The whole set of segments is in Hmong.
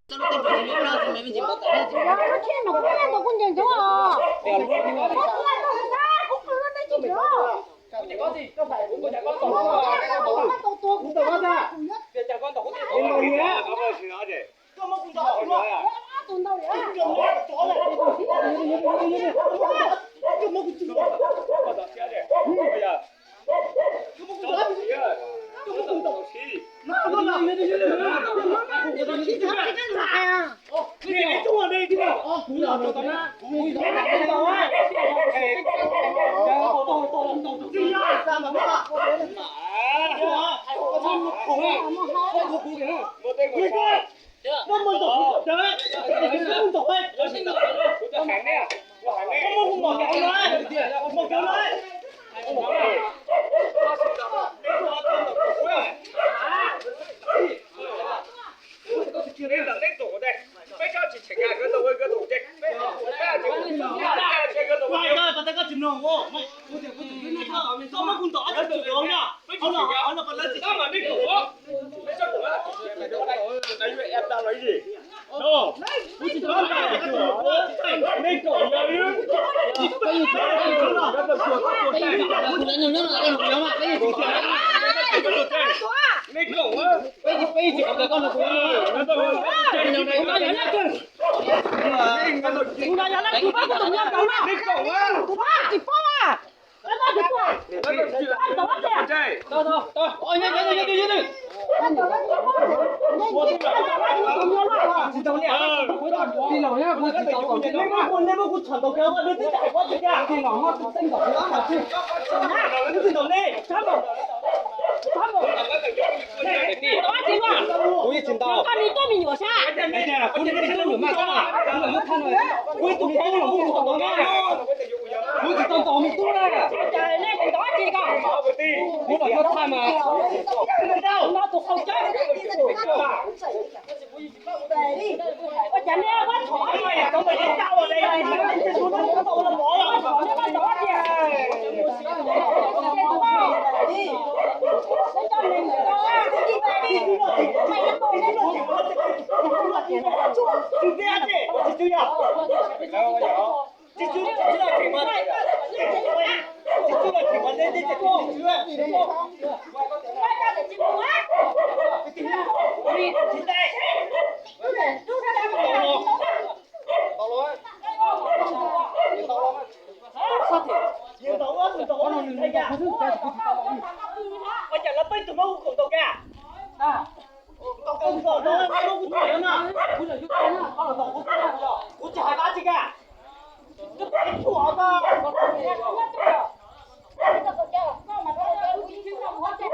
Kuv yeej tsis ntaus. Kuv tus tub los muab kuv tom no, kuv tsis tau ntaus me tub na. Kuv los yog thaj mas. Kuv tsis hais dab tsi kiag.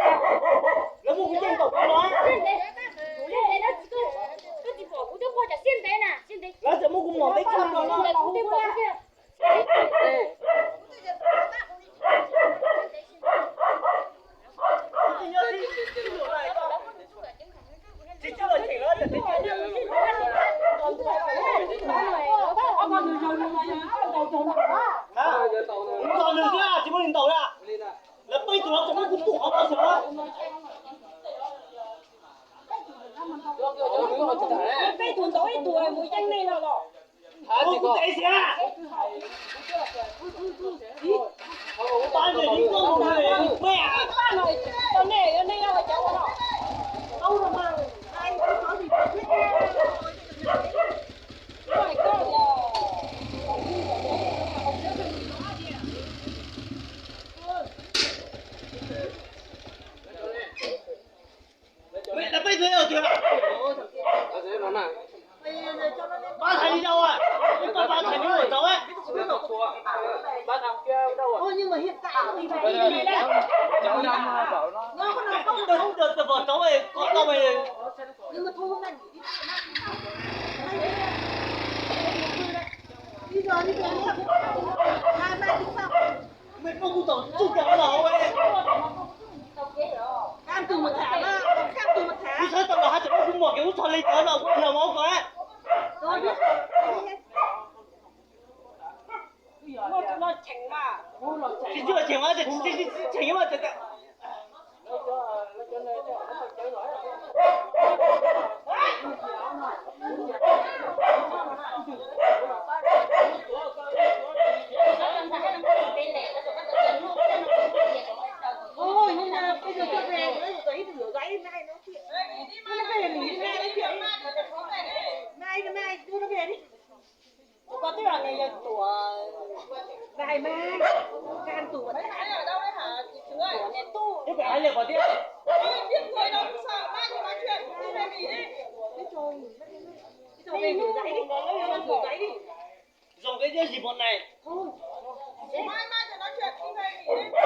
Lawv muab kuv ncaij ntaus no. Lawv txawm muab kuv mom teb tshaj no. Ntaus nws xwb, tsis muaj li ntaus na. Lawv peb tus no txawm muab kuv tua qhov no xwb na. Peb tus ntaus ib tug mus yeej nej no los. Kuv tes xiab. Pab thaiv li rau, pab thaiv li rau tau. Mej muab kuv tom tsuj kiag hauv no. Kuv txhawb tau los hab tseem muab kuv mom kiag ub txog li cov no kuv yog mov ko. Tsis tsuj cheem mas, tsis cheem mas. Tức là ngày giờ của, và hai má, cái anh Tuấn, Tuấn này, Tuấn. Biết người đâu cũng sợ, mai thì nói chuyện, đi về nghỉ đi. Cái trò, cái trò về gửi giấy đi, gửi giấy đi. Dùng cái gì bọn này. Mai, mai thì nói chuyện, đi về nghỉ đi.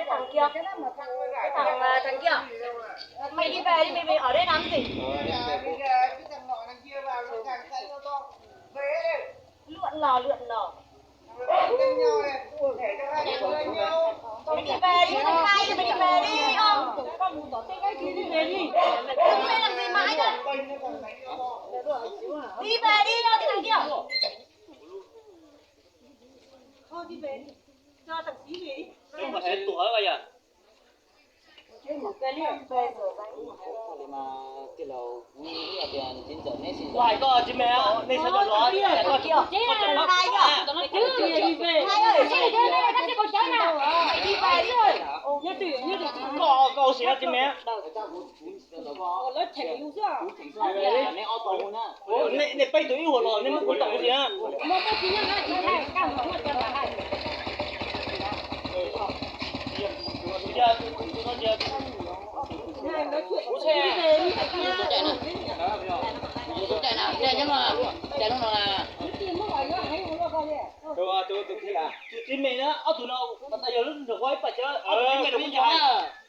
Thằng kia, thằng kia, mày đi về đi, mày, mày ở đây làm gì? Lượn lò, lượn lò. Mày đi về đi, thằng hai, mày đi về đi, không? Mày làm gì mãi vậy? Đi về đi, đi thằng kia. Thôi đi về đi. Cho thằng Xí về đi. Sao mà sẽ tuổi vậy? Ua hais koj tsis me, nej sawv daws los, koj tsis me, koj koj ua si tsis me. Nej peb tus ib huam los nej muab kuv tom ua si na. Tsis me na, ob tug no pas tas yog lub nroog ua ib pam cawv, ob tug me kuv tsis hais,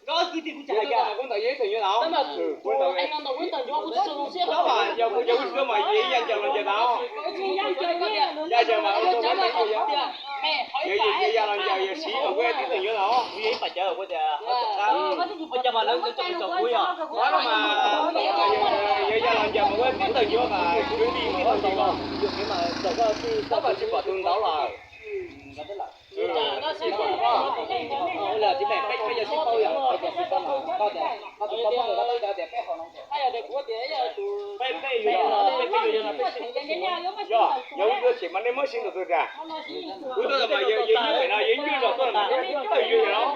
nkawd ob tug kwv tij kuv tsis hais kiag. Yog kuv tsis tuaj mas yog ib yam ncaws los ncaws tau. Yog ncaws mas yog yam los ncaws yog siv mas kuv twb teem yuav los. Kuv yog ib pam cawv kuv tias ua cas mas lawv tseem tso kuv yog, yog yam los ncaws mas kuv twb teem yuav mas kwv tij tij laug txaus, tab mas tsis pom tus ntawd lawm. Yog, yog wb tuaj tsev mas nej muab siv ntawm tus tiag. Wb tuaj mas yog yog ib pem no yog ib nyuag zos tuaj mas teem yuav yog los.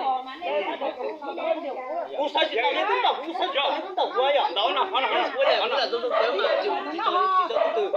Kuv xav tsis tau nej twb ntaus kuv, kuv xav tsis tau nej twb ntaus kuv yom. Ntawd no, qhov no, qhov no, kuv tias kuv lam zoo zoo sawv mas tsis tau, tsis tau twg.